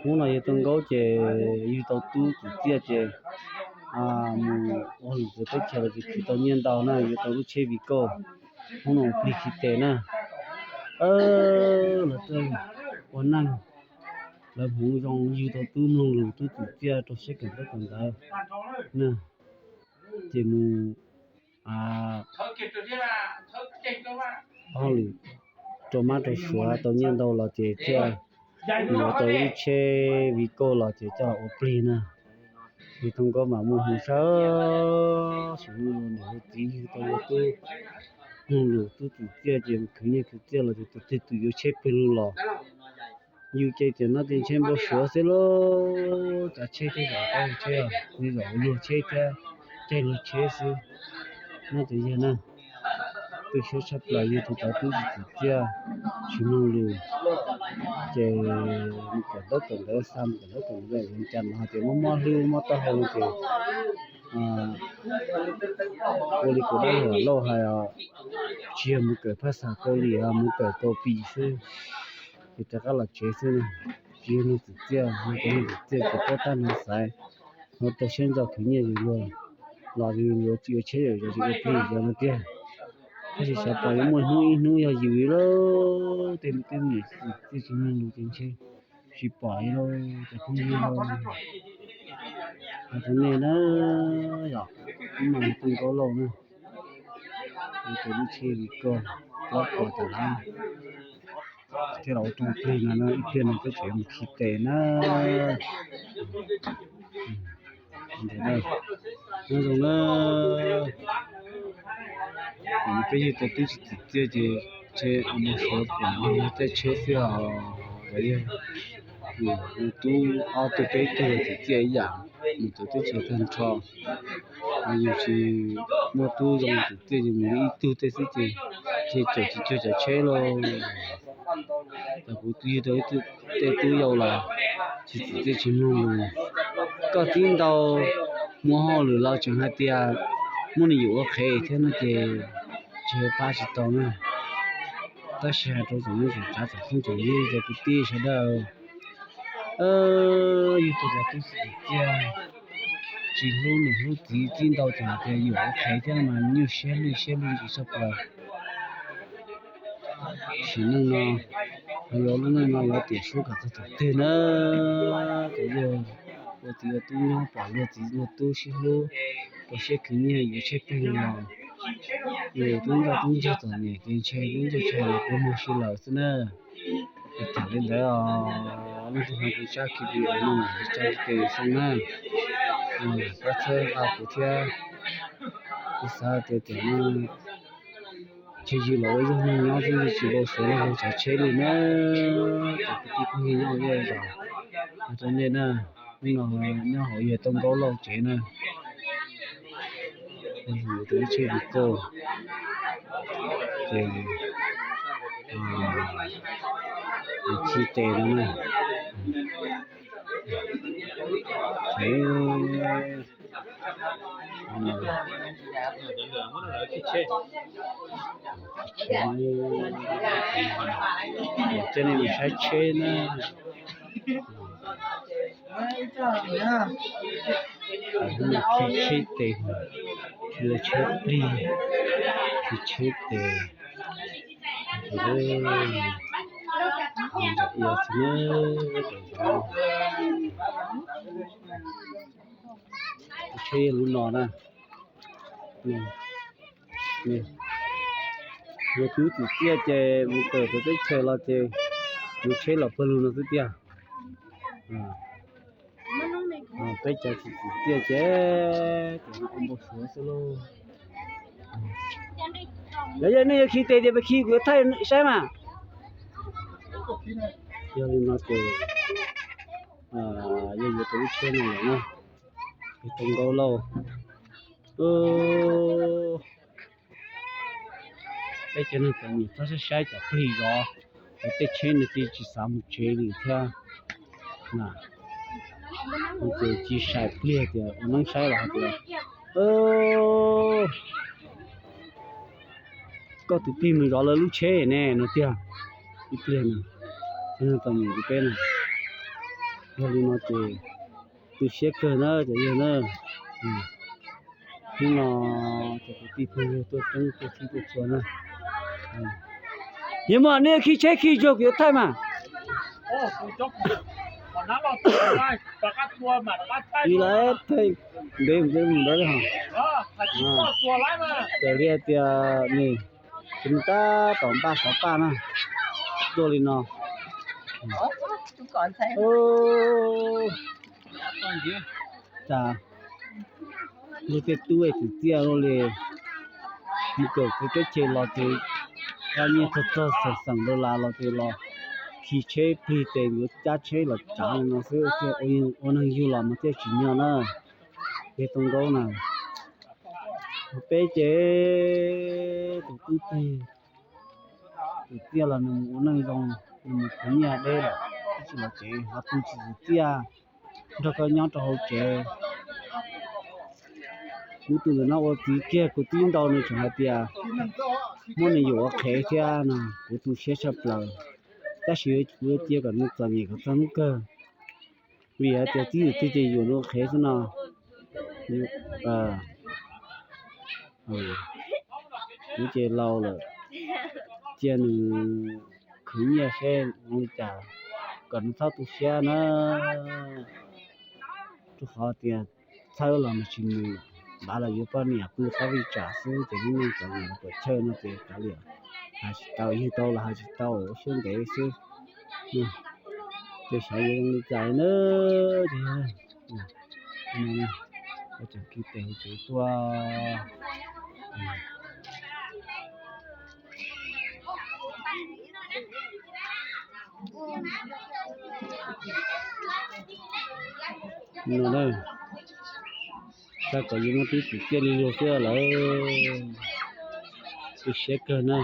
Hnub no yawg Tooj Nkaub ces yug tau tub kwv txhiaj ces mus ua lwm teb chaws los ces khwv tau nyiaj ntau na, yuav tau lub tsheb Vigo. Hnub no ua plig khi tes na, lawv tuaj ua neej, lawv hmoov zoo yug tau tub mloog lus tub kwv txhiaj rau siab kawm ntaub kawm ntawv na. Ces mus hauj lwm rau mab rau suav tau nyiaj ntau los ces thiaj yuav tau ib lub tsheb Vigo los ces coj los ua plig na. Yawg Tooj Nkaub mas muaj hmoo sab, sim neej niam txiv yug tau ua tub mloog lus tub kwv txhiaj ces khwv nyiaj khwv txiaj los ces tus twg tus yuav tsheb pawg lug los yug ces tias no tias ntshe npau suav xwb lauj, cov tsheb thiab zom qab tsheb, nws zom luag tsheb thiab caij luag tsheb xwb. No ces yog na, tu siab tshaj plaws yog tus cov tub tsis txim txiaj, tsis mloog lus, ces mus kawm ntaub kawm ntawv xa mus kawm ntaub kawm ntawv zoo cas no ces mob mob hlwb mob taub hau ces ua li kuv dab laug hais os, tsis yog mus kawm phaj xaj Kaus Lim, mus kawm tau pim xwb, ces rov qab los tsev xwb na. Tsis yog neeg txim txiaj, yog cov neeg txim txiaj ces paub tab no xaiv, no rau siab ntso khwv nyiaj yus luag los yus yuav tsheb yuav zos tsis ua plig yog no tiag. Tab sis xyov puas yuav muaj hnub ib hnub yog yus li lauj, tej tej niam txiv tsis mloog lus ces ntshe tsis pom li lauj cov phooj ywg lauj. Hais rau nej na, yog ib mas Tooj Nkaub Lauj na, tus lub tsheb Vigo plaub pos tas lab thiab los ua rooj plig no na, ib pliag no peb tseem mus khi tes na. Ntawm no, nyob zoo na, peb yug tau tub tsis txim txiaj ces ntshe mus suav pom tej tsheb xwb os, yog mus tub ob tug peb tug txim txiaj ib yam, mus txawv teb chaws tag nrho. Yus tsis muaj tub zoo txim txiaj, yus mus li ib tug tej xwb ces ntshe caum tsis cuag cov tsheb lauj. Ces kuv twb yug tau tej tub yau los tsis txim txiaj tsis mloog lus. Koj txib ntau, muaj hauj lwm los tseem hais tias muaj nws yuav ua qhev thiab no ces tsis pab tsis tau na. Tab sis hais rau tsoom neej tsoom tsav tsoom phooj tsoom ywg cov kwv tij sawv daws, yug tau cov tub tsis txim txiaj, tsis hlub niam hlub txiv, txib ntau tseem hais tias yuav ua qhev thiab no mas nyuaj siab lwj siab lwj ntsis tshaj plaws. Sim neej no, yog lub neej no yuav tiam suab kom txog thaum twg na. Cov yawg ua txiv ua tub nyob pom luag txiv luag tub sib hlub, rau siab khwv nyiaj yuav tsheb plig los, yus tub ncauj tub ntseg txom nyem ces ntshe lub ntuj tshav los puag muag si lawm xwb na. Ces tham li ntawd os, leej twg hnov kuv tsab video no ces tsa tes xoo na, pab txhawb nqa kuv thiab. Kuv xav tias tiam no ntshe yus los ua yog neeg nyob xwb, tsis npau suav luag tsav tsheb li na. Cov kwv tij phooj ywg nyob ua zej zos, hais rau nej na, hnub no nyob hauv yawg Tooj Nkaub Lauj tsev na, yog tus ib tsheb Vigo, ces khi tes no na. Coj nej mus saib tsheb na. Khi tsheb tes, khi tsheb plig, khi tsheb tes, ntawm ia xwb na. Tsheb lub no na, yog tub txim txiaj ces mus kawm tau teb chaws los ces yuav tsheb los pawg lug no xwb tiag. Peb cov tsis txim txiaj ces ua npau suav xwb lauj. Yog nej yuav khi tes tias pab khi kuv yuav thaij saib mas. Yog li no ces yog yuav tau lub tsheb no lawm na, yog Tooj Nkaub Lauj. Peb cov neeg txom nyem txhob saib saib cov plig zov, cov tej tsheb no ces tsis xav mus tsev li thiab. Ces tsis sai pliag tias ua neeb saib los hais tias, koj tus plig mus zov lawv lub tsheb ne no tiag. Ib pliag no, cov neeg txom nyem li peb no, Yog li no ces tu siab kawg na cov yawg na. Hnub no ces kwv tij phooj ywg tuaj coob tuaj txhij tuaj txhua na. Yog mas nej khi tsheb khi zog kuv yuav thaij mas. Li lawv thaij ntev mus ntawd ho. Raws li tias nws tab tom npaj xov paj na, tuaj li no. Cas luag tej tub es kwv tij luaj li, mus kawm kev teb chaws los ces kab nyiaj txog txog xeem xeem dollar los ces los khi tsheb plig tes yuav cab tsheb los tsav li no xwb, ua neeg yug los mas thiaj tsim nyog na. Peb tau nkaub na, peb ces tus tub twg kwv tij los nws mus ua neej zoo, nws mus khwv nyiaj deb lawm, twb tsis los tsev, ho tus tsis kwv tij nrog koj nyob rau hauv tsev. Kuv tus ntawm no ua txiv kiag kuv twb ntau nws tseem hais tias muab nws yuam ua qhev thiab no, kuv tu siab tshaj plaws. Tab sis kuv yuav cia kom nws txom nyem kom txog hnub kawg, vim hais tias txib tus twg ces yuam nws ua qhev xwb no. Kuv ces laus lawm, cia nws khwv nyiaj seb zoo li cas, kom nws txhob tu siab na. Rau qhov tias txhawb los nws tsis mus, npav los yuav poj niam pw qab vij tsam xwb ces lub neej txom nyem puas chawj no ces kav liam, hais tsis tau, yug tau los hais tsis tau, ua siab ntev xwb. Ces xyov yuav zoo li cas na. Ces ua tseem khi tes hauv tsev tuaj. No, xav kom yus muaj tub txim tiaj li luag xwb lawm, tu siab kawg na.